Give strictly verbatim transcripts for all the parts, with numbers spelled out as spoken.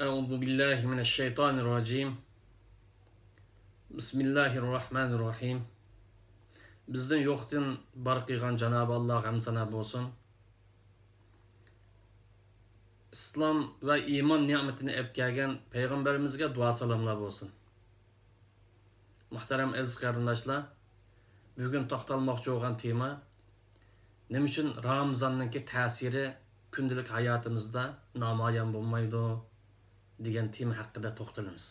أعوذ بالله من الشيطان الرجيم. بسم الله الرحمن الرحيم. بىزدىن يوقتىن بار قىلغان جانابى ئاللاغا ھەمد سانا بولسۇن. ئىسلام ۋە ئىمان نېمىتىنى ئەپ كەلگەن پەيغەمبىرىمىزگە دۇئا سالاملار بولسۇن. مۇھتەرەم ئەزىز قېرىنداشلار، بۈگۈن توختالماقچى بولغان تېما، نېمە ئۈچۈن رامىزاننىڭكى تەسىرى كۈندىلىك ھاياتىمىزدا نامايان بولمايدۇ دېگەن تېما ھەققىدە توختىلىمىز.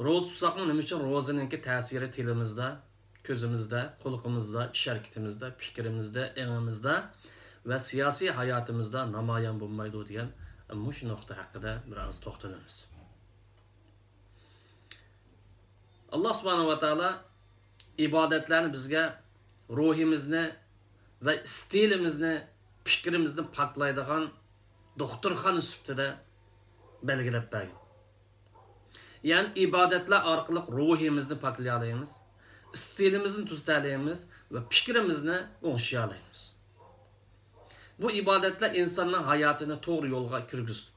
روزا تۇتساقمۇ نېمە ئۈچۈن روزىنىڭكى تەسىرى تىلىمىزدا، كۆزىمىزدە، قۇلىقىمىزدا، ئىش ھەرىكىتىمىزدە، پىكرىمىزدە، ئېڭىمىزدا ۋە سىياسىي ھاياتىمىزدا نامايان بولمايدۇ دېگەن مۇشۇ نۇقتا ھەققىدە بىر ئاز توختىلىمىز. ئاللا سۇبھانەھۇ ۋە تائالا ئىبادەتلەرنى بىزگە روھىمىزنى ۋە ئىستىلىمىزنى، پىكرىمىزنى پاكلايدىغان دوختۇرخانا سۈپىتىدە بەلگىلەپ بەرگەن. يەنى ئىبادەتلەر ئارقىلىق روھىمىزنى پاكلىيالايمىز، ئىستىلىمىزنى تۈزىتەلەيمىز ۋە پىكرىمىزنى ئوڭشىيالايمىز. بۇ ئىبادەتلەر ئىنساننىڭ ھاياتىنى توغرا يولغا كىرگۈزىدۇ.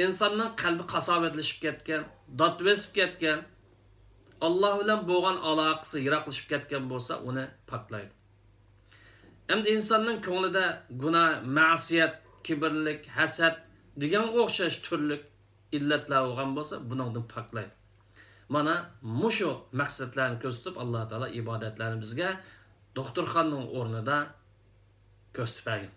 ئىنساننىڭ قەلبى قاساۋەتلىشىپ كەتكەن، داتۋېسىپ كەتكەن، ئاللا بىلەن بولغان ئالاقىسى يىراقلىشىپ كەتكەن بولسا، ئۇنى پاكلايدۇ. ئەمدى ئىنساننىڭ كۆڭلىدە گۇناھ، مەسىيەت، كىبىرلىك، ھەسەت دېگەنگە ئوخشاش تۈرلۈك ئىللەتلەر بولغان بولسا، بۇنىڭدىن پاكلايدۇ. مانا مۇشۇ مەقسەتلەرنى كۆزىتىپ، ئاللا تائالا ئىبادەتلەرنى بىزگە دوختۇرخانىنىڭ ئورنىدا كۆرسىتىپ بەرگەن.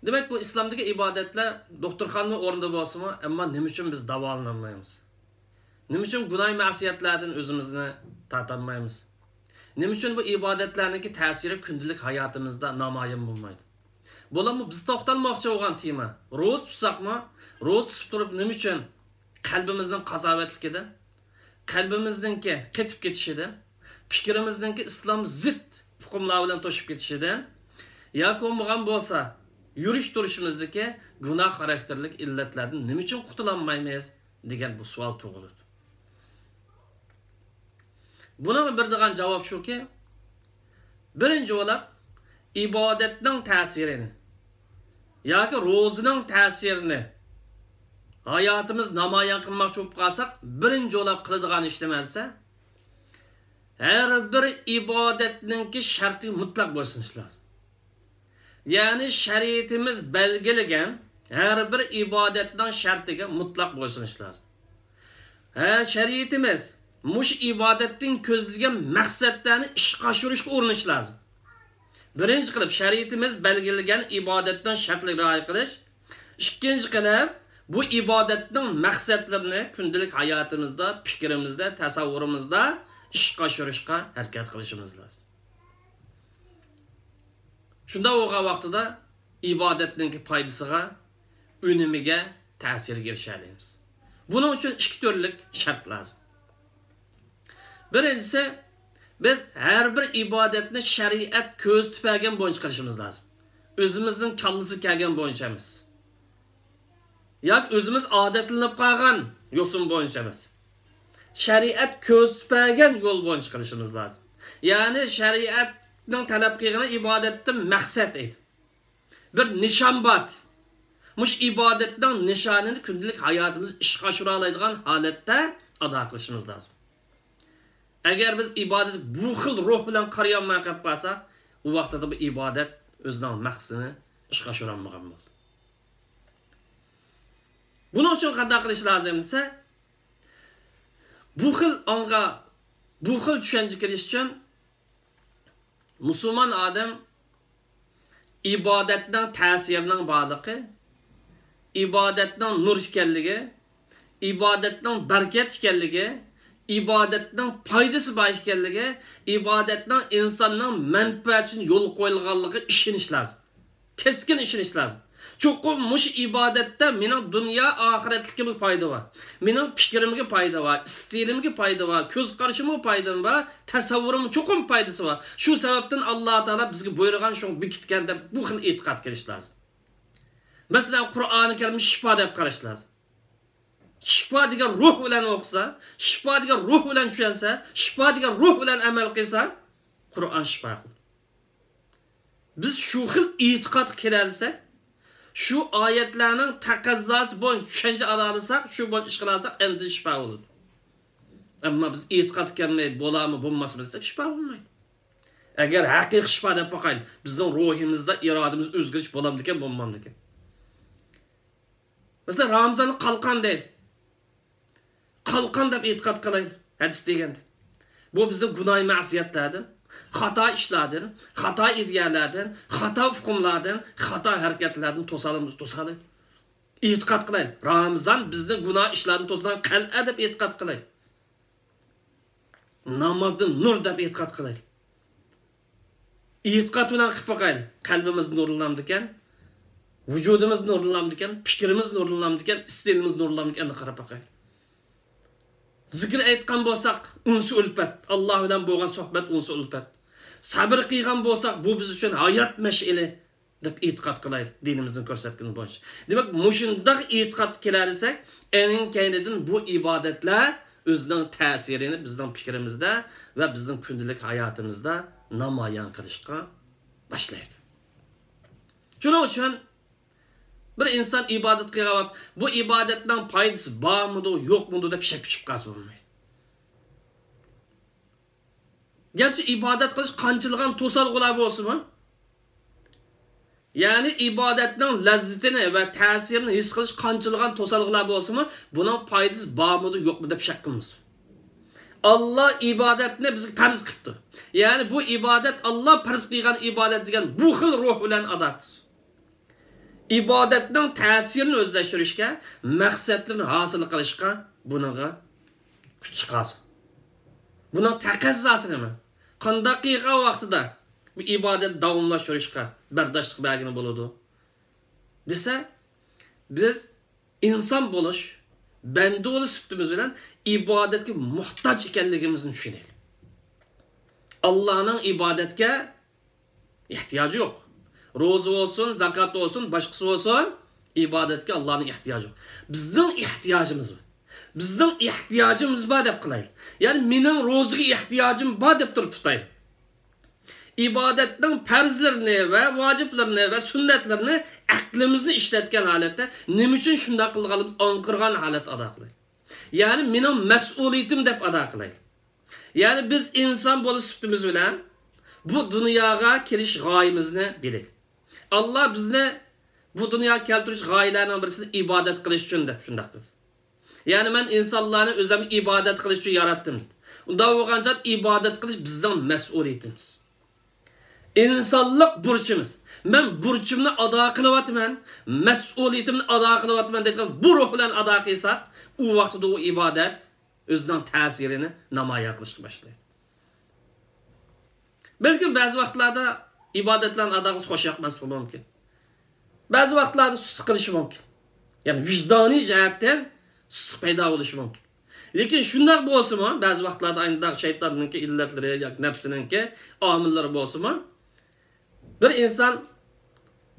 دېمەك، بۇ ئىسلامدىكى ئىبادەتلەر دوختۇرخانىنىڭ ئورنىدا بولسىمۇ، ئەمما نېمە ئۈچۈن بىز داۋالىنالمايمىز؟ نېمە ئۈچۈن گۇناھ مەسىيەتلەردىن ئۆزىمىزنى تارتالمايمىز؟ نېمە ئۈچۈن بۇ ئىبادەتلەرنىڭكى تەسىرى كۈندىلىك ھاياتىمىزدا نامايان بولمايدۇ؟ بولۇپمۇ بىز توختالماقچى بولغان تېما، روزا تۇتساقمۇ، روزا تۇتۇپ تۇرۇپ نېمە ئۈچۈن قەلبىمىزنىڭ قازاۋەتلىكىدىن، قەلبىمىزنىڭكى قېتىپ كېتىشىدىن، پىكرىمىزنىڭكى ئىسلام زىت ئۇقۇملار بىلەن توشۇپ كېتىشىدىن ياكى بولمىغان بولسا يۈرۈش تۇرۇشىمىزدىكى گۇناھ خاراكتېرلىك ئىللەتلەردىن نېمە ئۈچۈن قۇتۇلالمايمىز دېگەن بۇ سوئال تۇغۇلىدۇ. بۇنىڭغا بېرىدىغان جاۋاب شۇكى، بىرىنچى بولۇپ، ئىبادەتنىڭ تەسىرىنى ياكى روزىنىڭ تەسىرىنى ھاياتىمىز نامايان قىلماقچى بولۇپ قالساق، بىرىنچى بولۇپ قىلىدىغان ئىش نېمە دېسە، ھەر بىر ئىبادەتنىڭكى شەرتىگە مۇتلەق بويسۇنۇش لازىم. يەنى شەرىئىتىمىز بەلگىلىگەن ھەر بىر ئىبادەتنىڭ شەرتىگە مۇتلەق بويسۇنۇش لازىم. ھە، شەرىئىتىمىز مۇشۇ ئىبادەتتىن كۆزلىگەن مەقسەتلەرنى ئىشقا ئاشۇرۇشقا ئۇرۇنۇش لازىم. بىرىنچى قىلىپ، شەرىئىتىمىز بەلگىلىگەن ئىبادەتنىڭ شەرتلىرىگە رىئايە قىلىش. ئىككىنچى قىلىپ، بۇ ئىبادەتنىڭ مەقسەتلىرىنى كۈندىلىك ھاياتىمىزدا، پىكرىمىزدە، تەسەۋۋۇرىمىزدا ئىشقا ئاشۇرۇشقا ھەرىكەت قىلىشىمىز لازىم. شۇنداق بولغان ۋاقتىدا ئىبادەتنىڭكى پايدىسىغا، ئۈنۈمىگە، تەسىرىگە ئېرىشەلەيمىز. بۇنىڭ ئۈچۈن ئىككى تۈرلۈك شەرت لازىم. بىرىنچىسى، بىز ھەر بىر ئىبادەتنى شەرىئەت كۆرسىتىپ بەرگەن بويىچە قىلىشىمىز لازىم. ئۆزىمىزنىڭ كاللىسى كەلگەن بويىچە ئەمەس. ياكى ئۆزىمىز ئادەتلىنىپ قالغان يوسۇن بويىچە ئەمەس. شەرىئەت كۆرسىتىپ بەرگەن يول بويىچە قىلىشىمىز لازىم. يەنى شەرىئەتنىڭ تەلەپ قىلغىنى ئىبادەتتىن مەقسەت ئىدى. بىر نىشان بار. مۇشۇ ئىبادەتنىڭ نىشانىنى كۈندىلىك ھاياتىمىزدا ئىشقا ئاشۇرالايدىغان ھالەتتە ئادا قىلىشىمىز لازىم. ئەگەر بىز ئىبادەتكە بۇ خىل روھ بىلەن قارىيالماي قېلىپ قالساق، ئۇ ۋاقتىدا بۇ ئىبادەت ئۆزىنىڭ مەقسىتىنى ئىشقا ئاشۇرالمىغان بولىدۇ. بۇنىڭ ئۈچۈن قانداق قىلىش لازىم دېسە، بۇ خىل ئاڭغا، بۇ خىل چۈشەنچە كېلىش ئۈچۈن مۇسۇلمان ئادەم ئىبادەتنىڭ تەسىرىنىڭ بارلىقى، ئىبادەتنىڭ نۇر ئىكەنلىكى، ئىبادەتنىڭ بەرىكەت ئىكەنلىكى، ئىبادەتنىڭ پايدىسى بار ئىكەنلىكى، ئىبادەتنىڭ ئىنساننىڭ مەنپەئەتى ئۈچۈن يولغا قويۇلغانلىقىغا ئىشىنىش لازىم. كەسكىن ئىشىنىش لازىم. چوقۇم مۇشۇ ئىبادەتتە مېنىڭ دۇنيا ئاخىرەتلىكىمگە پايدا بار. مېنىڭ پىكرىمگە پايدا بار، ئىستىلىمگە پايدا بار، كۆز قارىشىمغا پايدا بار، تەسەۋۋۇرۇمغا چوقۇم پايدىسى بار. شۇ سەۋەبتىن ئاللا تائالا بىزگە بۇيرۇغان، شۇڭا بېكىتكەن دەپ بۇ خىل ئېتىقاد قىلىش لازىم. مەسىلەن، قۇرئانى كەرىمنى شىپا دەپ قاراش لازىم. شىپا دېگەن روھ بىلەن ئوقۇسا، شىپا دېگەن روھ بىلەن چۈشەنسە، شىپا دېگەن روھ بىلەن ئەمەل قىلسا، قۇرئان شىپا قىلىدۇ. بىز شۇ خىل ئېتىقادقا كېلەلىسەك، شۇ ئايەتلەرنىڭ تەقەززاسى بويىچە چۈشەنچە ئالالىساق، شۇ بويىچە ئىش قىلالىساق، ئەمدى شىپا بولىدۇ. ئەمما بىز ئېتىقاد كەلمەي بولارمۇ، بولماسمۇ دېسەك، شىپا بولمايدۇ. ئەگەر ھەقىقىي شىپا دەپ باقايلى، بىزنىڭ روھىمىزدا، ئىرادىمىزدا ئۆزگىرىش بولامدىكەن، بولمامدىكەن؟ مەسىلەن، رامىزاننى قالقان دەيلى. قالقان دەپ ئېتىقاد قىلايلى، ھەدىس دېگەندە. بۇ بىزنى گۇناھ مەسىيەتلەردىن، خاتا ئىشلاردىن، خاتا ئىدىيەلەردىن، خاتا ئۇقۇملاردىن، خاتا ھەرىكەتلەردىن توسالىمىز، توسالايلى. ئېتىقاد قىلايلى. رامىزان بىزنى گۇناھ ئىشلاردىن توسىدىغان قەلئە دەپ ئېتىقاد قىلايلى. نامازدىن نۇر دەپ ئېتىقاد قىلايلى. ئېتىقاد بىلەن قىلىپ باقايلى. قەلبىمىز نۇرلىنامدىكەن؟ ۋۇجۇدىمىز نۇرلىنامدىكەن؟ پىكرىمىز نۇرلىنامدىكەن؟ ئىستىلىمىز نۇرلىنامدىكەن؟ ئەمدى قاراپ باقايلى. زىكىر ئېيتقان بولساق، ئۇنسى ئۈلپەت، ئاللا بىلەن بولغان سۆھبەت ئۇنسى ئۈلپەت. سەبر قىلغان بولساق، بۇ بىز ئۈچۈن ھايات مەشئىلى دەپ ئېتىقاد قىلايلى، دىنىمىزنىڭ كۆرسەتكىنى بويىچە. دېمەك، مۇشۇنداق ئېتىقادقا كېلەلىسەك، ئېنىڭ كەينىدىن بۇ ئىبادەتلەر ئۆزىنىڭ تەسىرىنى بىزنىڭ پىكرىمىزدە ۋە بىزنىڭ كۈندىلىك ھاياتىمىزدا نامايان قىلىشقا باشلايدۇ. شۇنىڭ ئۈچۈن بىر ئىنسان ئىبادەت قىلغان ۋاقىت، بۇ ئىبادەتنىڭ پايدىسى بارمىدۇ، يوقمىدۇ دەپ شەككە چۈشۈپ قالسا بولمايدۇ. گەرچە ئىبادەت قىلىش قانچىلىغان توسالغۇلار بولسىمۇ، يەنى ئىبادەتنىڭ لەززىتىنى ۋە تەسىرىنى ھېس قىلىش قانچىلىغان توسالغۇلار بولسىمۇ، بۇنىڭ پايدىسى بارمىدۇ، يوقمۇ دەپ شەك قىلمىسۇن. ئاللا ئىبادەتنى بىزگە پەرز قىپتۇ. يەنى بۇ ئىبادەت، ئاللا پەرز قىلغان ئىبادەت دېگەن بۇ خىل روھ بىلەن ئادا قىلسۇن. ئىبادەتنىڭ تەسىرىنى ئۆزلەشتۈرۈشكە، مەقسەتلىرىنى ھاسىل قىلىشقا بۇنىڭغا كۈچ چىقارسۇن. بۇنىڭ تەقەززاسى نېمە؟ قانداق قىلغان ۋاقتىدا بۇ ئىبادەت داۋاملاشتۇرۇشقا بەرداشلىق بەرگىلى بولىدۇ؟ دېسە، بىز ئىنسان بولۇش، بەندە بولۇش سۈپىتىمىز بىلەن ئىبادەتكە موھتاج ئىكەنلىكىمىزنى چۈشىنەيلى. ئاللانىڭ ئىبادەتكە ئېھتىياجى يوق. روزا بولسۇن، زاكات بولسۇن، باشقىسى بولسۇن، ئىبادەتكە ئاللانىڭ ئېھتىياجى يوق. بىزنىڭ ئېھتىياجىمىز بار. بىزنىڭ ئېھتىياجىمىز بار دەپ قىلايلى. يەنى مېنىڭ روزىغا ئېھتىياجىم بار دەپ تۇرۇپ تۇتايلى. ئىبادەتنىڭ پەرزلىرىنى ۋە ۋاجىپلىرىنى ۋە سۈننەتلىرىنى ئەقلىمىزنى ئىشلەتكەن ھالەتتە، نېمە ئۈچۈن شۇنداق قىلغانلىقىمىز ئاڭقىرغان ھالەتتە ئادا قىلايلى. يەنى مېنىڭ مەسئۇلىيىتىم دەپ ئادا قىلايلى. يەنى بىز ئىنسان بولۇش سۈپىتىمىز بىلەن بۇ دۇنياغا كېلىش غايىمىزنى بىلەيلى. ئاللا بىزنى بۇ دۇنياغا كەلتۈرۈش غايىلەرنىڭ بىرسىنى ئىبادەت قىلىش ئۈچۈن دەپ شۇنداق قىلدى. يەنى مەن ئىنسانلارنى ئۆزۈمگە ئىبادەت قىلىش ئۈچۈن ياراتتىم. ئۇنداق بولغان چاغدا ئىبادەت قىلىش بىزنىڭ مەسئۇلىيىتىمىز. ئىنسانلىق بۇرچىمىز. مەن بۇرچۇمنى ئادا قىلىۋاتىمەن، مەسئۇلىيىتىمنى ئادا قىلىۋاتىمەن دەيدىغان بۇ روھ بىلەن ئادا قىلساق، ئۇ ۋاقتىدا ئۇ ئىبادەت ئۆزىنىڭ تەسىرىنى نامايان قىلىشقا باشلايدۇ. بەلكىم بەزى ۋاقىتلاردا ئىبادەتلەرنى ئادا قىلسا خوش ياقماسلىقى مۇمكىن. بەزى ۋاقىتلاردا سۇس قىلىشى مۇمكىن. يەنى ۋىجدانىي جەھەتتىن سۇسلۇق پەيدا بولۇشى مۇمكىن. لېكىن شۇنداق بولسىمۇ، بەزى ۋاقىتلاردا ئاينداق شەيتاننىڭكى ئىللەتلىرى ياكى نەپسىنىڭكى ئامىللىرى بولسىمۇ، بىر ئىنسان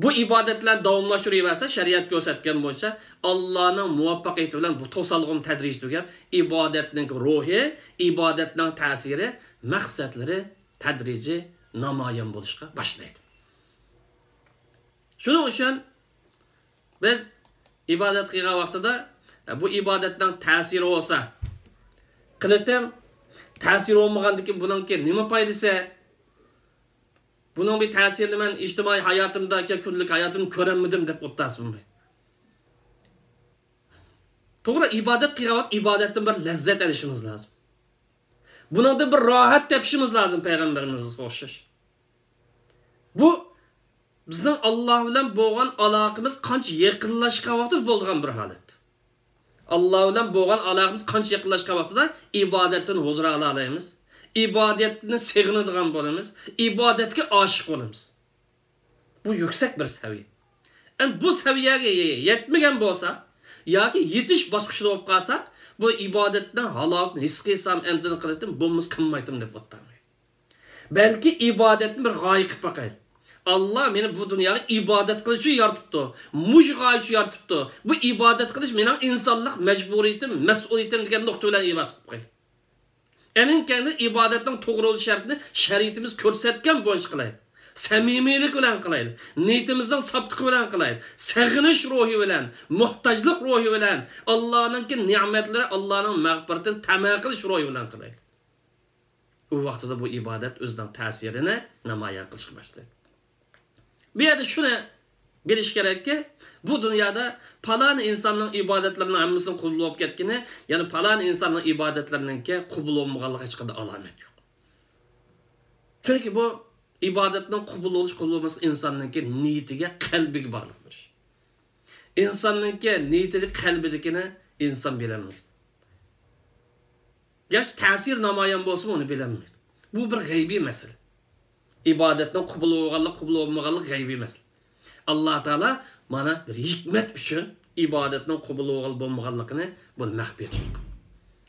بۇ ئىبادەتلەرنى داۋاملاشتۇرۇۋەرسە، شەرىئەت كۆرسەتكەن بويىچە ئاللانىڭ مۇۋەپپەقىيىتى بىلەن بۇ توسالغۇم تەدرىجىي تۈگەپ، ئىبادەتنىڭ روھى، ئىبادەتنىڭ تەسىرى، مەقسەتلىرى تەدرىجىي نامايان بولۇشقا باشلايدۇ. شۇنىڭ ئۈچۈن بىز ئىبادەت قىلغان ۋاقتىدا، بۇ ئىبادەتنىڭ تەسىرى بولسا، قىلىتىم، تەسىرى بولمىغاندىكىن بۇنىڭكى نېمە پايدىسى؟ بۇنىڭ بىر تەسىرىنى مەن ئىجتىمائىي ھاياتىمدا، كۈندىلىك ھاياتىمدا كۆرەلمىدىم دەپ ئولتۇرسا بولمايدۇ. توغرا، ئىبادەت قىلغان ۋاقىت ئىبادەتتىن بىر لەززەت ئېلىشىمىز لازىم. بۇنىڭدىن بىر راھەت تېپىشىمىز لازىم پەيغەمبىرىمىزگە ئوخشاش. بۇ بىزنىڭ ئاللا بىلەن بولغان ئالاقىمىز قانچە يېقىنلاشقان ۋاقتىدا بولىدىغان بىر ھالەت. ئاللا بىلەن بولغان ئالاقىمىز قانچە يېقىنلاشقان ۋاقتىدا ئىبادەتتىن ھۇزۇر ئالالايمىز، ئىبادەتنى سېغىنىدىغان بولىمىز، ئىبادەتكە ئاشىق بولىمىز. بۇ يۈكسەك بىر سەۋىيە. ئەمدى بۇ سەۋىيەگە يەتمىگەن بولسا ياكى يېتىش باسقۇچىدا بولۇپ قالساق، بۇ ئىبادەتنىڭ ھالاۋىتىنى ھېس قىلسام ئەمدىن قىلىتىم، بولمىسا قىلمايتىم دەپ ئولتۇرمايدۇ. بەلكى ئىبادەتنى بىر غايە قىلىپ باقايلى. ئاللا مېنى بۇ دۇنياغا ئىبادەت قىلىش ئۈچۈن يارىتىپتۇ. مۇشۇ غايە ئۈچۈن يارىتىپتۇ. بۇ ئىبادەت قىلىش مېنىڭ ئىنسانلىق مەجبۇرىيىتىم، مەسئۇلىيىتىم دېگەن نۇقتا بىلەن ئىبادەت قىلىپ باقايلى. ئېنىڭ كەينىدىن ئىبادەتنىڭ توغرا بولۇش شەرتىنى شەرىئىتىمىز كۆرسەتكەن بويىچە قىلايلى. سەمىمىيلىك بىلەن قىلايلى. نىيىتىمىزنىڭ ساپلىقى بىلەن قىلايلى. سېغىنىش روھى بىلەن، موھتاجلىق روھى بىلەن، ئاللانىڭكى نېمەتلىرى، ئاللانىڭ مەغپىرىتىنى تەمە قىلىش روھى بىلەن قىلايلى. ئۇ ۋاقتىدا بۇ ئىبادەت ئۆزىنىڭ تەسىرىنى نامايان قىلىشقا باشلايدۇ. بۇ يەردە شۇنى بىلىش كېرەككى، بۇ دۇنيادا پالان ئىنساننىڭ ئىبادەتلىرىنىڭ ھەممىسىنىڭ قوبۇل بولۇپ كەتكىنى، يەنى پالان ئىنساننىڭ ئىبادەتلىرىنىڭكى قوبۇل بولمىغانلىقىغا ھېچقانداق ئالامەت يوق. چۈنكى بۇ ئىبادەتنىڭ قوبۇل بولۇش، قوبۇل بولماسلىقى ئىنساننىڭكى نىيىتىگە، قەلبىگە باغلىق بىر ئىش. ئىنساننىڭكى نىيىتىدە، قەلبىدىكىنى ئىنسان بىلەلمەيدۇ. گەرچە تەسىر نامايان بولسىمۇ، ئۇنى بىلەلمەيدۇ. بۇ بىر غەيبىي مەسىلە. ئىبادەتنىڭ قوبۇل بولغانلىق، قوبۇل بولمىغانلىق غەيبىي مەسىلە. ئاللا تائالا مانا بىر ھېكمەت ئۈچۈن ئىبادەتنىڭ قوبۇل بولغان بولمىغانلىقىنى بۇنى مەخپىي تۇتقان.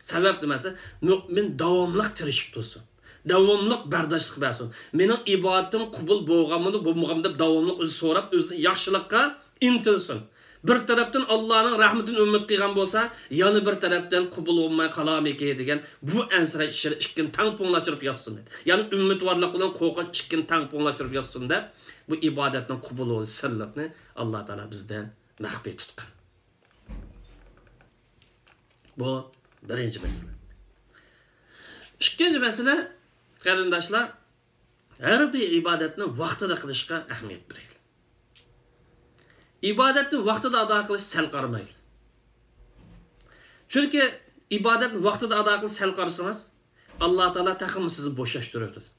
سەۋەب نېمە دېسە، مۆمىن داۋاملىق تىرىشىپ تۇرسۇن. داۋاملىق بەرداشلىق بەرسۇن. مېنىڭ ئىبادىتىم قوبۇل بولغانمىدۇ، بولمىغانمىدۇ دەپ داۋاملىق ئۆزى سوراپ، ئۆزىنى ياخشىلىققا ئىنتىلسۇن. بىر تەرەپتىن ئاللانىڭ رەھمىتىنى ئۈمىد قىلغان بولسا، يەنە بىر تەرەپتىن قوبۇل بولماي قالامىكى دېگەن بۇ ئەنسىرەش ئىچىدە ئىككىنى تەڭ پۇڭلاشتۇرۇپ ياتسۇن دەيدۇ. يەنى ئۈمىدۋارلىق بىلەن قورقۇش ئىككىنى تەڭ پۇڭلاشتۇرۇپ ياتسۇن دەپ، بۇ ئىبادەتنىڭ قوبۇل بولۇش سىرلىقىنى ئاللا تائالا بىزدىن مەخپىي تۇتقان. بۇ بىرىنچى مەسىلە. ئىككىنچى مەسىلە، قېرىنداشلار، ھەر بىر ئىبادەتنى ۋاقتىدا قىلىشقا ئەھمىيەت بېرەيلى. ئىبادەتنى ۋاقتىدا ئادا قىلىش سەل قارىمايلى. چۈنكى ئىبادەتنى ۋاقتىدا ئادا قىلىش سەل قارىسىڭىز، ئاللا تائالا تېخىمۇ سىزنى بوشاشتۇرۇۋېتىدۇ.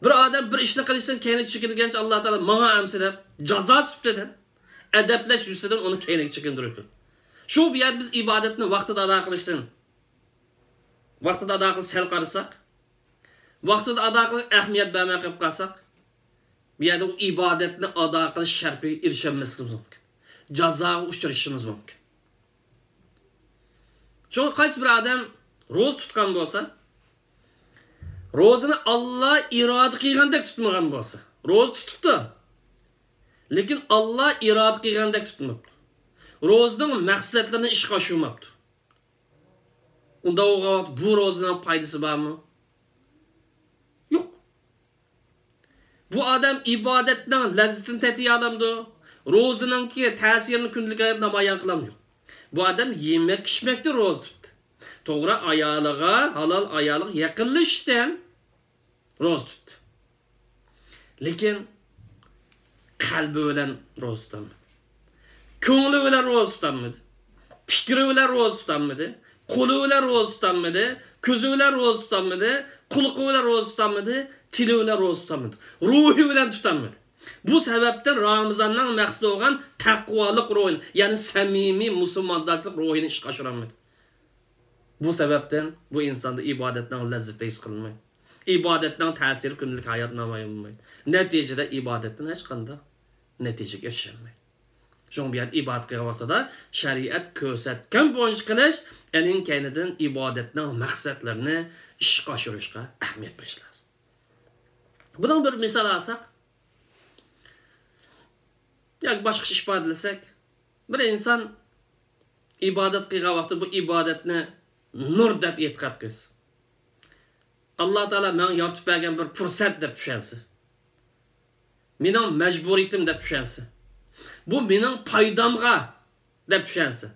بىر ئادەم بىر ئىشنى قىلىشتىن كەينىگە چېكىنگەنچە، ئاللا تائالا ماڭا ئەمسە دەپ، جازا سۈپىتىدىن، ئەدەپلەش يۈزىسىدىن ئۇنى كەينىگە چېكىندۈرۈۋېتىدۇ. شۇ بۇ يەردە بىز ئىبادەتنى ۋاقتىدا ئادا قىلىشتىن، ۋاقتىدا ئادا قىلىش سەل قارىساق، ۋاقتىدا ئادا قىلىش ئەھمىيەت بەرمەي قېلىپ قالساق، بۇ يەردە ئۇ ئىبادەتنى ئادا قىلىش شەرىپىگە ئېرىشەلمەسلىكىمىز مۇمكىن. جازاغا ئۇچرىشىمىز مۇمكىن. شۇڭا قايسى بىر ئادەم روزا تۇتقان بولسا، روزىنى ئاللا ئىرادە قىلغاندەك تۇتمىغان بولسا، روزا تۇتۇپتۇ، لېكىن ئاللا ئىرادە قىلغاندەك تۇتماپتۇ. روزىنىڭ مەقسەتلىرىنى ئىشقا ئاشۇرماپتۇ. ئۇنداق بولغان ۋاقىتتا بۇ روزىنىڭ پايدىسى بارمۇ؟ يوق. بۇ ئادەم ئىبادەتنىڭ لەززىتىنى تېتىيالامدۇ؟ روزىنىڭكى تەسىرىنى كۈندىلىك ھاياتىدا نامايان قىلامدۇ؟ يوق. بۇ ئادەم يېمەك ئىچمەكتىن روزا تۇتتى. توغرا ئايالىغا، ھالال ئايالىغا يېقىنلىشىشتىن روزا تۇتتى. لېكىن قەلبى بىلەن روزا تۇتالمىدى. كۆڭلى بىلەن روزا تۇتالمىدى. پىكرى بىلەن روزا تۇتالمىدى. قولى بىلەن روزا تۇتالمىدى. كۆزى بىلەن روزا تۇتالمىدى. قۇلىقى بىلەن روزا تۇتالمىدى. تىلى بىلەن روزا تۇتالمىدى. روھى بىلەن تۇتالمىدى. بۇ سەۋەبتىن رامىزاننىڭ مەقسىتى بولغان تەقۋالىق روھىنى، يەنى سەمىمىي مۇسۇلماندارچىلىق روھىنى ئىشقا ئاشۇرالمىدى. بۇ سەۋەبتىن بۇ ئىنساندا ئىبادەتنىڭ لەززىتى ھېس قىلىنمايدۇ. ئىبادەتنىڭ تەسىرى كۈندىلىك ھاياتىدا نامايان بولمايدۇ. نەتىجىدە ئىبادەتتىن ھېچقانداق نەتىجىگە ئېرىشەلمەيدۇ. شۇڭا بۇ يەردە ئىبادەت قىلغان ۋاقتىدا شەرىئەت كۆرسەتكەن بويىچە قىلىش، ئەنىڭ كەينىدىن ئىبادەتنىڭ مەقسەتلىرىنى ئىشقا ئاشۇرۇشقا ئەھمىيەت بېرىش لازىم. بۇنىڭ بىر مىسال ئالساق، ياكى باشقىچە ئىپادىلىسەك، بىر ئىنسان ئىبادەت قىلغان ۋاقتىدا بۇ ئىبادەتنى نۇر دەپ ئېتىقاد قىلسا، ئاللا تائالا ماڭا يارىتىپ بەرگەن بىر پۇرسەت دەپ چۈشەنسە، مېنىڭ مەجبۇرىيىتىم دەپ چۈشەنسە، بۇ مېنىڭ پايدامغا دەپ چۈشەنسە،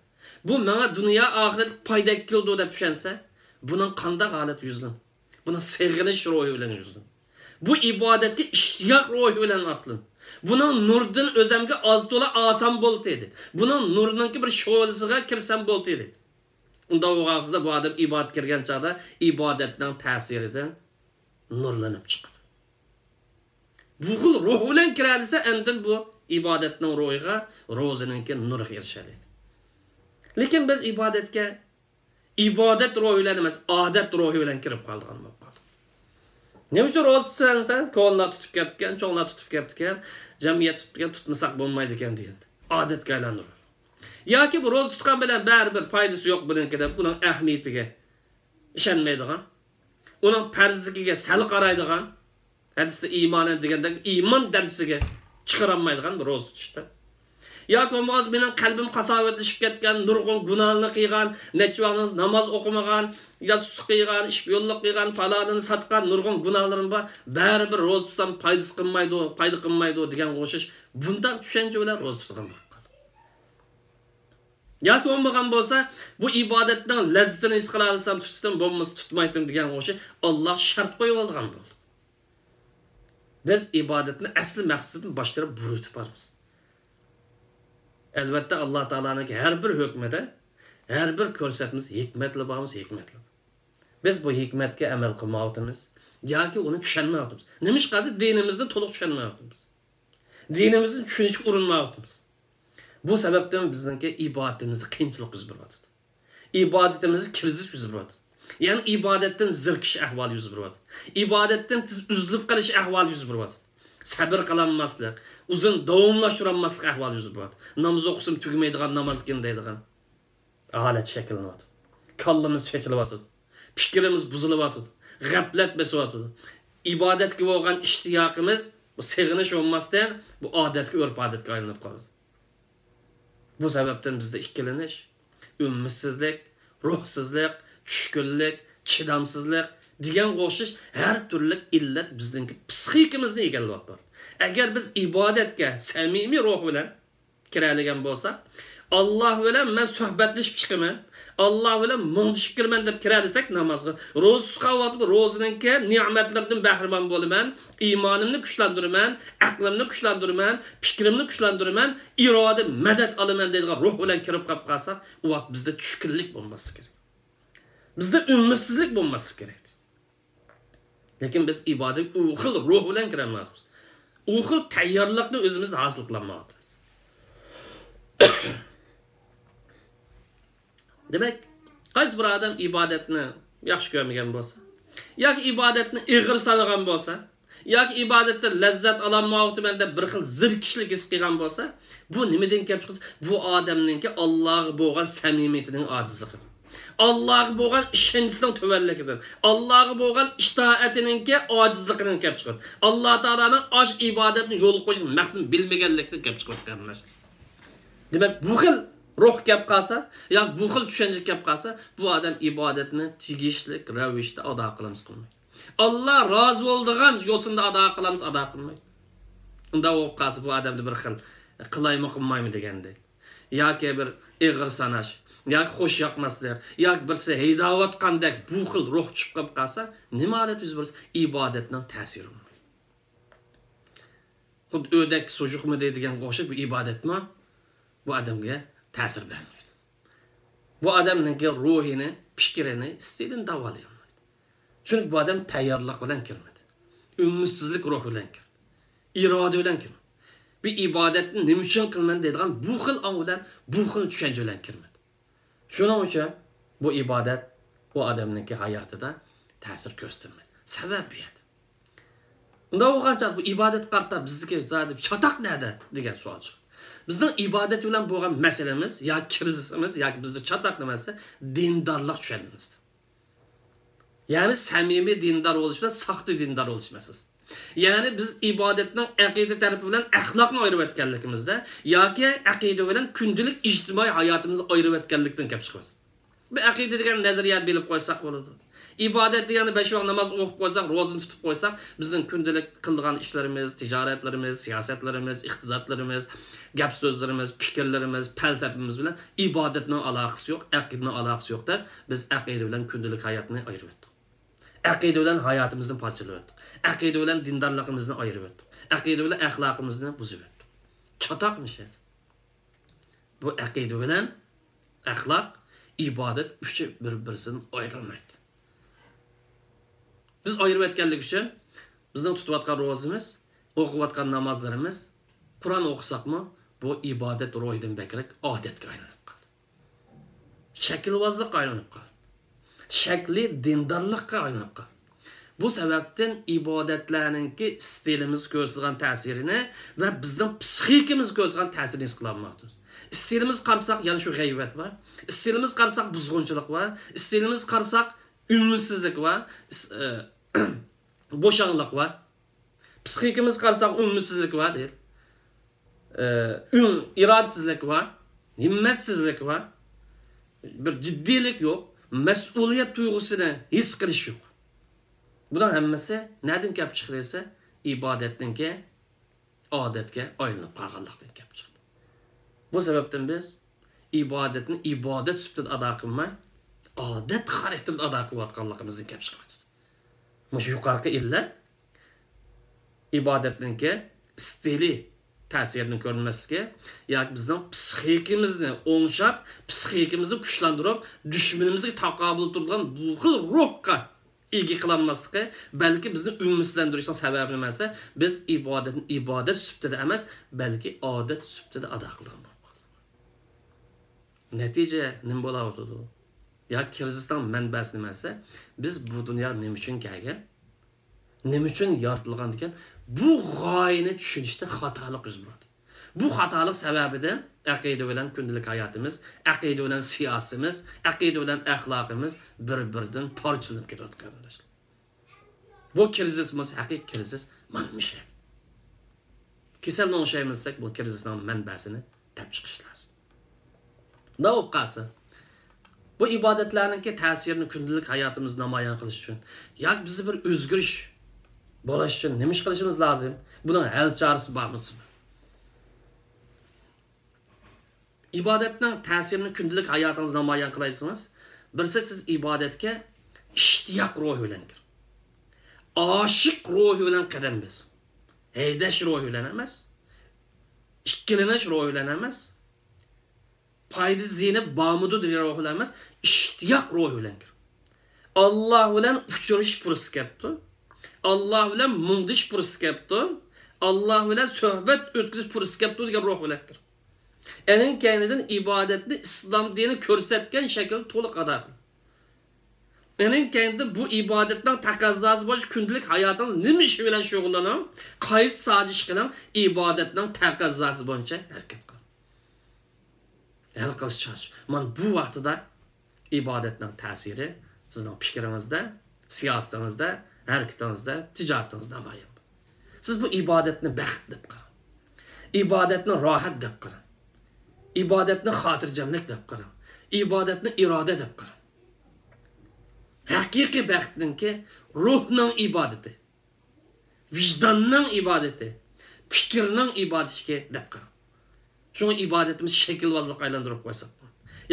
بۇ ماڭا دۇنيا ئاخىرەتلىك پايدا ئەكېلىدۇ دەپ چۈشەنسە، بۇنىڭ قانداق ھالەت يۈزلىنىدۇ؟ بۇنىڭ سېغىنىش روھى بىلەن يۈزلىنىدۇ. بۇ ئىبادەتكە ئىشتىياق روھى بىلەن ئاتلىنىدۇ. بۇنىڭ نۇرىدىن ئۆزەمگە ئاز تولا ئالسام بولدى دەيدۇ. بۇنىڭ نۇرىنىڭكى بىر شولىسىغا كىرسەم بولدى دەيدۇ. ئۇنداق بولغان ۋاقتىدا بۇ ئادەم ئىبادەت كىرگەن چاغدا ئىبادەتنىڭ تەسىرىدىن نۇرلىنىپ چىقىدۇ. بۇ خىل روھ بىلەن كىرەلىسە، ئاندىن بۇ ئىبادەتنىڭ روھىغا، روزىنىڭكى نۇرىغا ئېرىشەلەيدۇ. لېكىن بىز ئىبادەتكە ئىبادەت روھى بىلەن ئەمەس، ئادەت روھى بىلەن كىرىپ قالىدىغان بولۇپ قالدۇق. نېمە ئۈچۈن روزا تۇتىسەن سەن؟ كونىلار تۇتۇپ كەپتىكەن، چوڭلار تۇتۇپ كەپتىكەن، جەمئىيەت تۇتۇپ كەتكەن، تۇتمىساق بولمايدىكەن دېگەندە. ئادەتكە ئايلاندۇرىدۇ. ياكى بۇ روزا تۇتقان بىلەن بەرىبىر پايدىسى يوق بۇنىڭكى دەپ، بۇنىڭ ئەھمىيىتىگە ئىشەنمەيدىغان، ئۇنىڭ پەرزلىكىگە سەل قارايدىغان، ھەدىستە ئىمانەن دېگەندەك ئىمان دەرىجىسىگە چىقىرالمايدىغان بىر روزا تۇتۇشتا. ياكى بولمىغانسا مېنىڭ قەلبىم قاساۋەتلىشىپ كەتكەن، نۇرغۇن گۇناھلارنى قىلغان، نەچچە ۋاقىت ناماز ئوقۇمىغان، ياسۇس قىلغان، ئىشپىيونلۇق قىلغان، پالانىنى ساتقان نۇرغۇن گۇناھلىرىم بار، بەرىبىر روزا تۇتسام پايدىسى قىلمايدۇ، پايدا قىلمايدۇ دېگەنگە ئوخشاش بۇنداق چۈشەنچە بىلەن روزا تۇتىدىغان بولۇپ قالىدۇ. ياكى بولمىغان بولسا، بۇ ئىبادەتنىڭ لەززىتىنى ھېس قىلالىسام تۇتتۇم، بولمىسا تۇتمايتتىم دېگەنگە ئوخشاش ئاللا شەرت قويۇۋالىدىغان بولدى. بىز ئىبادەتنى ئەسلى مەقسىتىدىن باشقىچە بۇرۇۋېتىپ بارىمىز. ئەلۋەتتە، ئاللا تائالانىڭكى ھەر بىر ھۆكمىدە، ھەر بىر كۆرسەتمىسى ھېكمەتلا بارمىز، ھېكمەتلا. بىز بۇ ھېكمەتكە ئەمەل قىلمايۋاتىمىز ياكى ئۇنى چۈشەنمەيۋاتىمىز. نېمىشقا دېسە، دىنىمىزنى تولۇق چۈشەنمەيۋاتىمىز. دىنىمىزنى چۈشىنىشكە ئۇرۇنمايۋاتىمىز. بۇ سەۋەبتىن بىزنىڭكى ئىبادىتىمىزدە قىيىنچىلىق يۈز بېرىۋاتىدۇ. ئىبادىتىمىزدە كىرىزىس يۈز بېرىۋاتىدۇ. يەنى ئىبادەتتىن زېرىكىش ئەھۋالى يۈز بېرىۋاتىدۇ. ئىبادەتتىن تېز ئۈزۈلۈپ قېلىش ئەھۋالى يۈز بېرىۋاتىدۇ. سەبرى قىلالماسلىق، ئۇزۇن داۋاملاشتۇرالماسلىق ئەھۋالى يۈز بېرىۋاتىدۇ. ناماز ئوقۇسام تۈگىمەيدىغان نامازكەن دەيدىغان ھالەت شەكىللىنىۋاتىدۇ. كاللىمىز چېچىلىۋاتىدۇ. پىكرىمىز بۇزۇلۇۋاتىدۇ. غەپلەت بېسىۋاتىدۇ. ئىبادەتكە بولغان ئىشتىياقىمىز، بۇ سېغىنىش بولماستىن، بۇ ئادەتكە، ئۆرپ-ئادەتكە ئايلىنىپ قالىدۇ. بۇ سەۋەبتىن بىزدە ئىككىلىنىش، ئۈمىدسىزلىك، روھسىزلىق، چۈشكۈنلۈك، چىدامسىزلىق دېگەنگە ئوخشاش ھەر تۈرلۈك ئىللەت بىزنىڭكى پسىخىكىمىزنى ئىگىلەپ بارىدۇ. ئەگەر بىز ئىبادەتكە سەمىمىي روھ بىلەن كىرەلىگەن بولساق، ئاللا بىلەن مەن سۆھبەتلىشىپ چىقىمەن، ئاللا بىلەن مۇڭدىشىپ كىرىمەن دەپ كىرەلىسەك نامازغا، روزا تۇتقان ۋاقتىدا روزىنىڭكى نېمەتلىرىدىن بەھرىمەن بولىمەن، ئىمانىمنى كۈچلەندۈرىمەن، ئەقلىمنى كۈچلەندۈرىمەن، پىكرىمنى كۈچلەندۈرىمەن، ئىرادە، مەدەت ئالىمەن دەيدىغان روھ بىلەن كىرىپ قاپ قالساق، ئۇ ۋاقىت بىزدە چۈشكۈنلۈك بولماسلىقى كېرەك. بىزدە ئۈمىدسىزلىك بولماسلىقى كېرەك. لېكىن بىز ئىبادەتكە ئۇ خىل روھ بىلەن كىرەلمەيۋاتىمىز. ئۇ خىل تەييارلىقنى ئۆزىمىزدە ھاسىل قىلالمايۋاتىمىز. دېمەك، قايسى بىر ئادەم ئىبادەتنى ياخشى كۆرمىگەن بولسا، ياكى ئىبادەتنى ئېغىر سانىغان بولسا، ياكى ئىبادەتتىن لەززەت ئالالمايۋاتىمەن دەپ بىر خىل زېرىكىشلىك ھېس قىلغان بولسا، بۇ نېمىدىن كەپ چىقىدۇ؟ بۇ ئادەمنىڭكى ئاللاغا بولغان سەمىمىيىتىنىڭ ئاجىزلىقىدىن، ئاللاغا بولغان ئىشەنچىسىنىڭ تۆۋەنلىكىدىن، ئاللاغا بولغان ئىتائىتىنىڭكى ئاجىزلىقىدىن كەپ چىقىدۇ. ئاللا تائالانىڭ ئاش ئىبادەتنى يولغا قويۇش مەقسىتىنى بىلمىگەنلىكتىن كەپ چىقىدۇ، قېرىنداشلار. دېمەك، بۇ خىل روھ كەپ قالسا، يا بۇ خىل چۈشەنچە كەپ قالسا، بۇ ئادەم ئىبادەتنى تېگىشلىك رەۋىشتە ئادا قىلالمايدۇ. ئاللا رازى بولىدىغان يوسۇندا ئادا قىلالمىسا، ئادا قىلمايدۇ. ئۇنداق بولۇپ قالسا، بۇ ئادەمدە بىر خىل قىلايمۇ، قىلمايمۇ دېگەندەك، ياكى بىر ئېغىر ساناش، ياكى خوش ياقماسلىق، ياكى بىرسى ھەيدەۋاتقاندەك بۇ خىل روھ چۈشۈپ قېلىپ قالسا، نېمە ھالەت يۈز بەرسە، ئىبادەتنىڭ تەسىرى بولمايدۇ. خۇددى ئۆدەك سۇ يۇقمىدى دېگەنگە ئوخشاپ، بۇ ئىبادەتمۇ بۇ ئادەمگە تەسىر بەرمەيدۇ. بۇ ئادەمنىڭكى روھىنى، پىكرىنى، ئىستىلىنى داۋالىيالمايدۇ. چۈنكى بۇ ئادەم تەييارلىق بىلەن كىرمىدى. ئۈمىدسىزلىك روھى بىلەن كىردى. ئىرادە بىلەن كىرمىدى. بىر ئىبادەتنى نېمە ئۈچۈن قىلىمەن دەيدىغان بۇ خىل ئاڭ بىلەن، بۇ خىل چۈشەنچە بىلەن كىرمىدى. شۇنىڭ ئۈچۈن بۇ ئىبادەت ئۇ ئادەمنىڭكى ھاياتىدا تەسىر كۆرسىتەلمەيدۇ. سەۋەب بۇ يەردە. ئۇنداق بولغان چاغدا بۇ ئىبادەتكە قارىتا بىزدىكى زادى چاتاق نەدە دېگەن سوئال چىقىدۇ. بىزنىڭ ئىبادەت بىلەن بولغان مەسىلىمىز ياكى كىرىزىسىمىز ياكى بىزدە چاتاق نېمە دېسە، دىندارلىق چۈشەنچىمىزدە. يەنى سەمىمىي دىندار بولۇش بىلەن ساختا دىندار بولۇش مەسىلىسى. يەنى بىز ئىبادەتنىڭ ئەقىدە تەرىپى بىلەن ئەخلاقنى ئايرىۋەتكەنلىكىمىزدە ياكى ئەقىدە بىلەن كۈندىلىك ئىجتىمائىي ھاياتىمىزنى ئايرىۋەتكەنلىكتىن كەپ چىقىدۇ. بۇ ئەقىدە دېگەن نەزەرىيەنى بىلىپ قويساق بولىدۇ. ئىبادەت دېگەننى بەش ۋاق ناماز ئوقۇپ قويساق، روزىنى تۇتۇپ قويساق، بىزنىڭ كۈندىلىك قىلىدىغان ئىشلىرىمىز، تىجارەتلىرىمىز، سىياسەتلىرىمىز، ئىقتىسادلىرىمىز، گەپ سۆزلىرىمىز، پىكىرلىرىمىز، پەلسەپىمىز بىلەن ئىبادەتنىڭ ئالاقىسى يوق، ئەقىدىنىڭ ئالاقىسى يوق دەپ، بىز ئەقىدە بىلەن كۈندىلىك ھاياتنى ئايرىۋەتتۇق. ئەقىدە بىلەن ھاياتىمىزنى پارچىلىۋەتتۇق. ئەقىدە بىلەن دىندارلىقىمىزنى ئايرىۋەتتۇق. ئەقىدە بىلەن ئەخلاقىمىزنى بۇزۇۋەتتۇق. چاتاقمىش ئەدى. بۇ ئەقىدە بىلەن ئەخلاق، ئىبادەت ئۈچى بىر-بىرسىدىن ئايرىلمايدۇ. بىز ئايرىۋەتكەنلىكى ئۈچۈن بىزنىڭ تۇتۇۋاتقان روزىمىز، ئوقۇۋاتقان نامازلىرىمىز، قۇرئان ئوقۇساقمۇ، بۇ ئىبادەت روھىدىن بەكرەك ئادەتكە ئايلىنىپ قالدى. شەكىلۋازلىققا ئايلىنىپ قالدى. شەكلىي دىندارلىققا ئايلىنىپ قالدى. بۇ سەۋەبتىن ئىبادەتلەرنىڭكى ئىستىلىمىزغا كۆرسىتىدىغان تەسىرىنى ۋە بىزنىڭ پسىخىكىمىزغا كۆرسىتىدىغان تەسىرىنى ھېس قىلالمايۋاتىمىز. ئىستىلىمىزغا قارىساق، يەنە شۇ غەيۋەت بار. ئىستىلىمىزغا قارىساق، بۇزغۇنچىلىق بار. ئىستىلىمىزغا قارىساق، ئۈمىدسىزلىك بار. ئىس-، ئە، بوشاڭلىق بار. پسىخىكىمىزغا قارىساق، ئۈمىدسىزلىك بار دەيدۇ. ئە، ئۈن-، ئىرادىسىزلىك بار، ھىممەتسىزلىك بار، بىر جىددىيلىك يوق، مەسئۇلىيەت تۇيغۇسىنى ھېس قىلىش يوق. بۇنىڭ ھەممىسى نەدىن كەپ چىقتى دېسە، ئىبادەتنىڭكى ئادەتكە ئايلىنىپ قالغانلىقتىن كەپ چىقتى. بۇ سەۋەبتىن بىز ئىبادەتنى ئىبادەت سۈپىتىدە ئادا قىلماي، ئادەت خاراكتېرىدە ئادا قىلىۋاتقانلىقىمىزدىن كەپ چىقىۋاتىدۇ. مۇشۇ يۇقىرىقى ئىللەت ئىبادەتنىڭكى ئىستىلى تەسىرىنىڭ كۆرۈنمەسلىكى ياكى بىزنىڭ پسىخىكىمىزنى ئوڭشاپ، پسىخىكىمىزنى كۈچلەندۈرۈپ، دۈشمىنىمىزگە تاقابىل تۇرىدىغان بۇ خىل روھقا ئىگە قىلالماسلىقى، بەلكى بىزنى ئۈمىدسىزلەندۈرۈشنىڭ سەۋەبى نېمە دېسە، بىز ئىبادەتنى ئىبادەت سۈپىتىدە ئەمەس، بەلكى ئادەت سۈپىتىدە ئادا قىلغان بولۇپ قالىدۇ. نەتىجە نېمە بولاۋاتىدۇ؟ يا كىرىزىسنىڭ مەنبەسى نېمە دېسە، بىز بۇ دۇنياغا نېمە ئۈچۈن كەلگەن؟ نېمە ئۈچۈن يارىتىلغان ئىكەن؟ بۇ غايىنى چۈشىنىشتە خاتالىق يۈز بېرىدۇ. بۇ خاتالىق سەۋەبىدىن ئەقىدە بىلەن كۈندىلىك ھاياتىمىز، ئەقىدە بىلەن سىياسىتىمىز، ئەقىدە بىلەن ئەخلاقىمىز بىر-بىرىدىن پارچىلىنىپ كېتىۋاتىدۇ، قېرىنداشلار. بۇ كىرىزىس بولسا ھەقىقىي كىرىزىس مانا مۇشۇ يەردە. كېسەلنى ئوڭشايمىز دېسەك، بۇ كىرىزىسنىڭ مەنبەسىنى تېپىپ چىقىش لازىم. نېمە بولۇپ قالسا، بۇ ئىبادەتلەرنىڭكى تەسىرىنى كۈندىلىك ھاياتىمىزدا نامايان قىلىش ئۈچۈن ياكى بىزدە بىر ئۆزگىرىش بولۇش ئۈچۈن نېمە ئىش قىلىشىمىز لازىم؟ بۇنىڭ ھەل چارىسى بارمۇ؟ ئىبادەتنىڭ تەسىرىنى كۈندىلىك ھاياتىڭىزدا نامايان قىلاي دېسىڭىز، بىرسى، سىز ئىبادەتكە ئىشتىياق روھى بىلەن كىرىڭ. ئاشىق روھى بىلەن قەدەم بېسىڭ. ھەيدەش روھى بىلەن ئەمەس، ئىككىلىنىش روھى بىلەن ئەمەس، پايدا زىيىنى بارمىدۇ دېگەن روھ بىلەن ئەمەس، ئىشتىياق روھى بىلەن كىرىڭ. ئاللا بىلەن ئۇچرىشىش پۇرسىتى كەپتۇ. ئاللا بىلەن مۇڭدىشىش پۇرسىتى كەپتۇ. ئاللا بىلەن سۆھبەت ئۆتكۈزۈش پۇرسىتى كەپتۇ دېگەن روھ بىلەن كىرىڭ. ئېنىڭ كەينىدىن ئىبادەتنى ئىسلام دىنى كۆرسەتكەن شەكىلدە تولۇق ئادا قىلىڭ. ئېنىڭ كەينىدىن بۇ ئىبادەتنىڭ تەقەززاسى بويىچە كۈندىلىك ھاياتىڭىز نېمە ئىش بىلەن شۇغۇللىنىڭ، قايسى ساھەدە ئىش قىلىڭ، ئىبادەتنىڭ تەقەززاسى بويىچە ھەرىكەت قىلىڭ. ھەل قىلىش چارىسى. مانا بۇ ۋاقتىدا ئىبادەتنىڭ تەسىرى سىزنىڭ پىكرىڭىزدە، سىياسىتىڭىزدە، ھەرىكىتىڭىزدە، تىجارىتىڭىزدە نامايان بولىدۇ. سىز بۇ ئىبادەتنى بەخت دەپ قاراڭ. ئىبادەتنى راھەت دەپ قاراڭ. ئىبادەتنى خاتىرجەملىك دەپ قاراڭ. ئىبادەتنى ئىرادە دەپ قاراڭ. ھەقىقىي بەختنىڭكى روھنىڭ ئىبادىتى، ۋىجداننىڭ ئىبادىتى، پىكىرنىڭ ئىبادىتى دەپ قاراڭ. شۇڭا ئىبادىتىمىز شەكىلۋازلىققا ئايلاندۇرۇپ قويساق،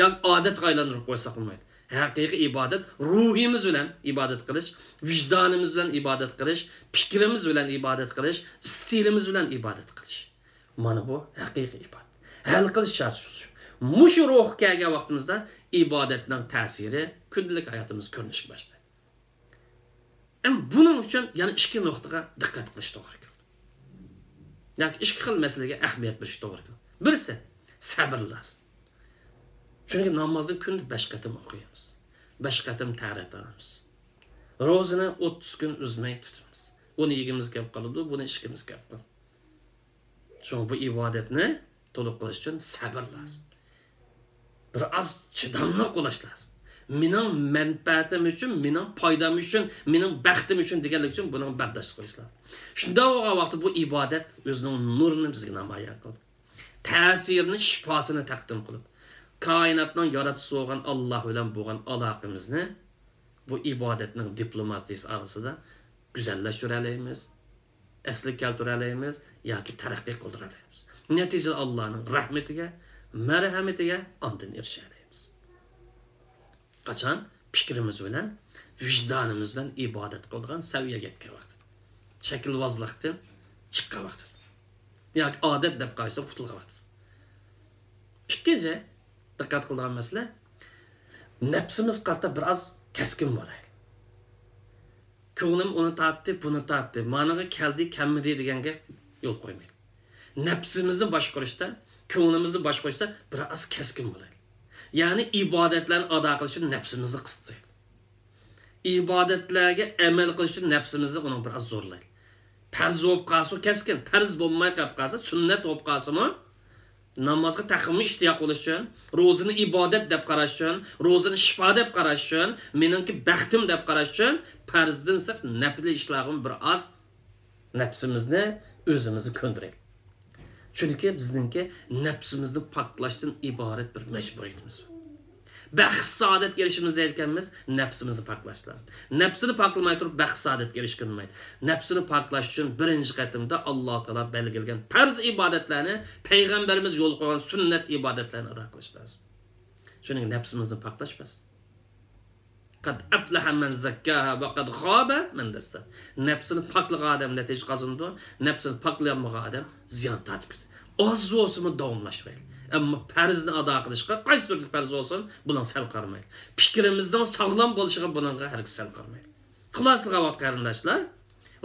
ياكى ئادەتكە ئايلاندۇرۇپ قويساق بولمايدۇ. ھەقىقىي ئىبادەت روھىمىز بىلەن ئىبادەت قىلىش، ۋىجدانىمىز بىلەن ئىبادەت قىلىش، پىكرىمىز بىلەن ئىبادەت قىلىش، ئىستىلىمىز بىلەن ئىبادەت قىلىش. مانا بۇ ھەقىقىي ئىبادەت. ھەل قىلىش چارىسى شۇ. مۇشۇ روھقا كەلگەن ۋاقتىمىزدا ئىبادەتنىڭ تەسىرى كۈندىلىك ھاياتىمىزدا كۆرۈنۈشكە باشلايدۇ. ئەمما بۇنىڭ ئۈچۈن يەنە ئىككى نۇقتىغا دىققەت قىلىش توغرا كېلىدۇ. ياكى ئىككى خىل مەسىلىگە ئەھمىيەت بېرىش توغرا كېلىدۇ. بىرسى، سەبىر لازىم. چۈنكى نامازنى كۈندە بەش قېتىم ئوقۇيمىز. بەش قېتىم تەھارەت ئالىمىز. روزىنى ئوتتۇز كۈن ئۈزمەي تۇتىمىز. ئۇنى يېگۈمىز كەپ قالىدۇ، بۇنى ئىچكۈمىز كەپ قالىدۇ. شۇڭا بۇ ئىبادەتنى تولۇق قىلىش ئۈچۈن سەبىر لازىم. بىر ئاز چىداملىق بولۇش لازىم. مېنىڭ مەنپەئەتىم ئۈچۈن، مېنىڭ پايدام ئۈچۈن، مېنىڭ بەختىم ئۈچۈن دېگەنلىك ئۈچۈن بۇنىڭ بەرداشلىق قىلىش لازىم. شۇنداق بولغان ۋاقىتتا بۇ ئىبادەت ئۆزىنىڭ نۇرىنى بىزگە نامايان قىلىدۇ. تەسىرىنى، شىپاسىنى تەقدىم قىلىپ، كائىناتنىڭ ياراتقۇچىسى بولغان ئاللا بىلەن بولغان ئالاقىمىزنى بۇ ئىبادەتنىڭ دىپلوماتىيىسى ئارىسىدا گۈزەللەشتۈرەلەيمىز، ئەسلىگە كەلتۈرەلەيمىز ياكى تەرەققىي قىلدۇرالايمىز. نەتىجىدە ئاللانىڭ رەھمىتىگە، مەرھەمىتىگە ئاندىن ئېرىشەلەيمىز. قاچان پىكرىمىز بىلەن، ۋىجدانىمىز بىلەن ئىبادەت قىلىدىغان سەۋىيەگە يەتكەن ۋاقتىدا، شەكىلۋازلىقتىن چىققان ۋاقتىدا ياكى ئادەت دەپ قارىسا قۇتۇلغان ۋاقتىدا. ئىككىنچى، دىققەت قىلىدىغان مەسىلە، نەپسىمىزگە قارىتا بىر ئاز كەسكىن بولايلى. كۆڭلۈم ئۇنى تارتتى، بۇنى تارتتى، مانىغا كەلدى، كەلمىدى دېگەنگە يول قويمايلى. نەپسىمىزنى باشقۇرۇشتا، كۆڭلىمىزنى باشقۇرۇشتا بىر ئاز كەسكىن بولايلى. يەنى ئىبادەتلەرنى ئادا قىلىش ئۈچۈن نەپسىمىزنى قىستايلى. ئىبادەتلەرگە ئەمەل قىلىش ئۈچۈن نەپسىمىزنى ئۇنىڭ بىر ئاز زورلايلى. پەرز بولۇپ قالسا كەسكىن، پەرز بولماي قېلىپ قالسا، سۈننەت بولۇپ قالسىمۇ، نامازغا تېخىمۇ ئىشتىياق بولۇش ئۈچۈن، روزىنى ئىبادەت دەپ قاراش ئۈچۈن، روزىنى شىپا دەپ قاراش ئۈچۈن، مېنىڭكى بەختىم دەپ قاراش ئۈچۈن، پەرزدىن سىرت نەپلى ئىشلارغىمۇ بىر ئاز نەپسىمىزنى، ئۆزىمىزنى كۆندۈرەيلى. چۈنكى بىزنىڭكى نەپسىمىزنى پاكلاشتىن ئىبارەت بىر مەجبۇرىيىتىمىز بار. بەخت سائادەتكە ئېرىشىمىز دەيدىكەنمىز، نەپسىمىزنى پاكلاش لازىم. نەپسىنى پاكلىماي تۇرۇپ بەخت سائادەتكە ئېرىشكىلى بولمايدۇ. نەپسىنى پاكلاش ئۈچۈن بىرىنچى قېتىمدا ئاللا تائالا بەلگىلىگەن پەرز ئىبادەتلەرنى، پەيغەمبىرىمىز يولغا قويغان سۈننەت ئىبادەتلەرنى ئادا قىلىش لازىم. شۇنىڭ نەپسىمىزنى پاكلاش بەس. قەد ئەفلەھە مەن زەككاھا ۋە قەد خابە مەن دەسسا. نەپسىنى پاكلىغان ئادەم نەتىجە قازىنىدۇ، نەپسىنى پاكلىيالمىغان ئادەم زىيان تارتىپ كېتىدۇ. ئاز بولسىمۇ داۋاملاشتۇرايلى. ئەمما پەرزنى ئادا قىلىشقا، قايسى بىر پەرز بولسۇن، بۇنىڭغا سەل قارىمايلى. پىكرىمىزنىڭ ساغلام بولۇشىغا بۇنىڭغا ھەرگىز سەل قارىمايلى. خۇلاسە قىلغان ۋاقىت قېرىنداشلار،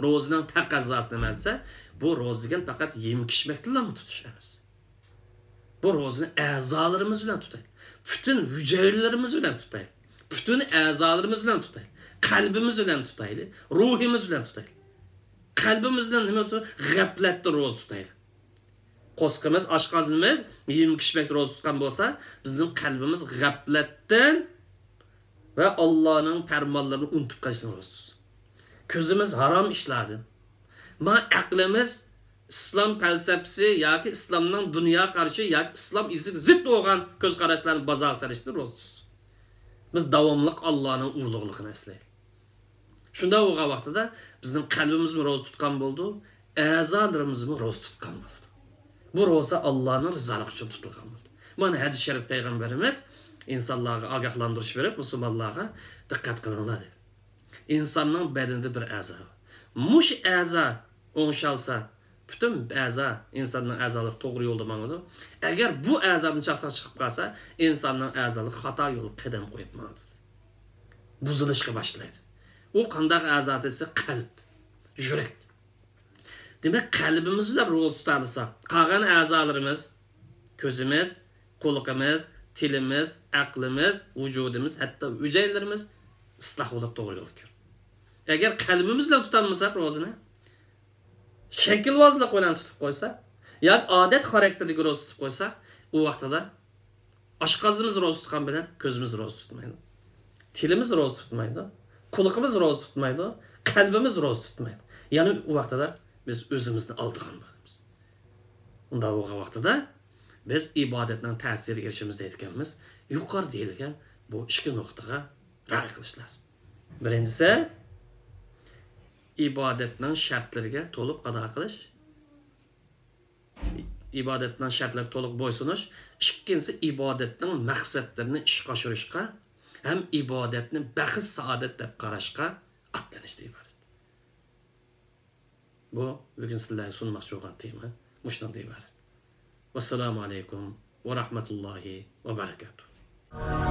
روزىنىڭ تەقەززاسى نېمە دېسە، بۇ روزا دېگەن پەقەت يېمەك ئىچمەكتىنلا تۇتۇش ئەمەس. بۇ روزىنى ئەزالىرىمىز بىلەن تۇتايلى. پۈتۈن ھۈجەيرىلىرىمىز بىلەن تۇتايلى. پۈتۈن ئەزالىرىمىز بىلەن تۇتايلى. قەلبىمىز بىلەن تۇتايلى. روھىمىز بىلەن تۇتايلى. قەلبىمىز بىلەن نېمە تۇتايلى؟ غەپلەتتە روزا تۇتايلى. قورسىقىمىز، ئاشقازىنىمىز يېمەك ئىچمەكتە روزا تۇتقان بولسا، بىزنىڭ قەلبىمىز غەپلەتتىن ۋە ئاللانىڭ پەرمانلىرىنى ئۇنتۇپ قېلىشتىن روزا تۇتسۇن. كۆزىمىز ھارام ئىشلاردىن، ما ئەقلىمىز ئىسلام پەلسەپىسى ياكى ئىسلامنىڭ دۇنيا قارىشى ياكى ئىسلام ئىزىگە زىت بولغان كۆز قاراشلارنى بازارغا سېلىشتىن روزا تۇتسۇن. بىز داۋاملىق ئاللانىڭ ئۇلۇغلۇقىنى ئەسلەيلى. شۇنداق بولغان ۋاقتىدا بىزنىڭ قەلبىمىزمۇ روزا تۇتقان بولىدۇ، ئەزالىرىمىزمۇ روزا تۇتقان بولىدۇ. بۇ روزا ئاللانىڭ رىزالىقى ئۈچۈن تۇتۇلغان بولىدۇ. مانا ھەدىس شەرىپ پەيغەمبىرىمىز ئىنسانلارغا ئاگاھلاندۇرۇش بېرىپ، مۇسۇلمانلارغا دىققەت قىلىڭلار دېدى. ئىنساننىڭ بەدىنىدە بىر ئەزا بار. مۇشۇ ئەزا ئوڭشالسا، پۈتۈن ئەزا، ئىنساننىڭ ئەزالىرى توغرا يولدا ماڭىدۇ. ئەگەر بۇ ئەزادىن چاتاق چىقىپ قالسا، ئىنساننىڭ ئەزالىرى خاتا يولغا قەدەم قويۇپ ماڭىدۇ. بۇزۇلۇشقا باشلايدۇ. ئۇ قانداق ئەزا دېسە، قەلب، يۈرەك. دېمەك، قەلبىمىز بىلەن روزا تۇتالىساق، قالغان ئەزالىرىمىز، كۆزىمىز، قۇلىقىمىز، تىلىمىز، ئەقلىمىز، ۋۇجۇدىمىز، ھەتتا ھۈجەيرىلىرىمىز ئىسلاھ بولۇپ توغرا يولغا كىرىدۇ. ئەگەر قەلبىمىز بىلەن تۇتالمىساق روزىنى، شەكىلۋازلىق بىلەن تۇتۇپ قويساق ياكى ئادەت خاراكتېرىدىكى روزا تۇتۇپ قويساق، ئۇ ۋاقتىدا ئاشقازىنىمىز روزا تۇتقان بىلەن كۆزىمىز روزا تۇتمايدۇ. تىلىمىز روزا تۇتمايدۇ. قۇلىقىمىز روزا تۇتمايدۇ. قەلبىمىز روزا تۇتمايدۇ. يەنى ئۇ ۋاقتىدا بىز ئۆزىمىزنى ئالدىغان بولىمىز. ئۇنداق بولغان ۋاقتىدا بىز ئىبادەتنىڭ تەسىرىگە ئېرىشىمىز دەيدىكەنمىز. يۇقىرىدا دېيىلگەن بۇ ئىككى نۇقتىغا رىئايە قىلىش لازىم. بىرىنچىسى، ئىبادەتنىڭ شەرتلىرىگە تولۇق ئادا قىلىش. ئىبادەتنىڭ شەرتلىرىگە تولۇق بويسۇنۇش. ئىككىنچىسى، ئىبادەتنىڭ مەقسەتلىرىنى ئىشقا ئاشۇرۇشقا ھەم ئىبادەتنى بەخت-سائادەت دەپ قاراشقا ئاتلىنىشتىن ئىبارەت. بۇ بۈگۈن سىلەرگە سۇنماقچى بولغان تېما مۇشۇنىڭدىن ئىبارەت. ۋەسسالامۇ ئەلەيكۇم ۋە رەھمەتۇللاھى ۋە بەرىكاتۇھ.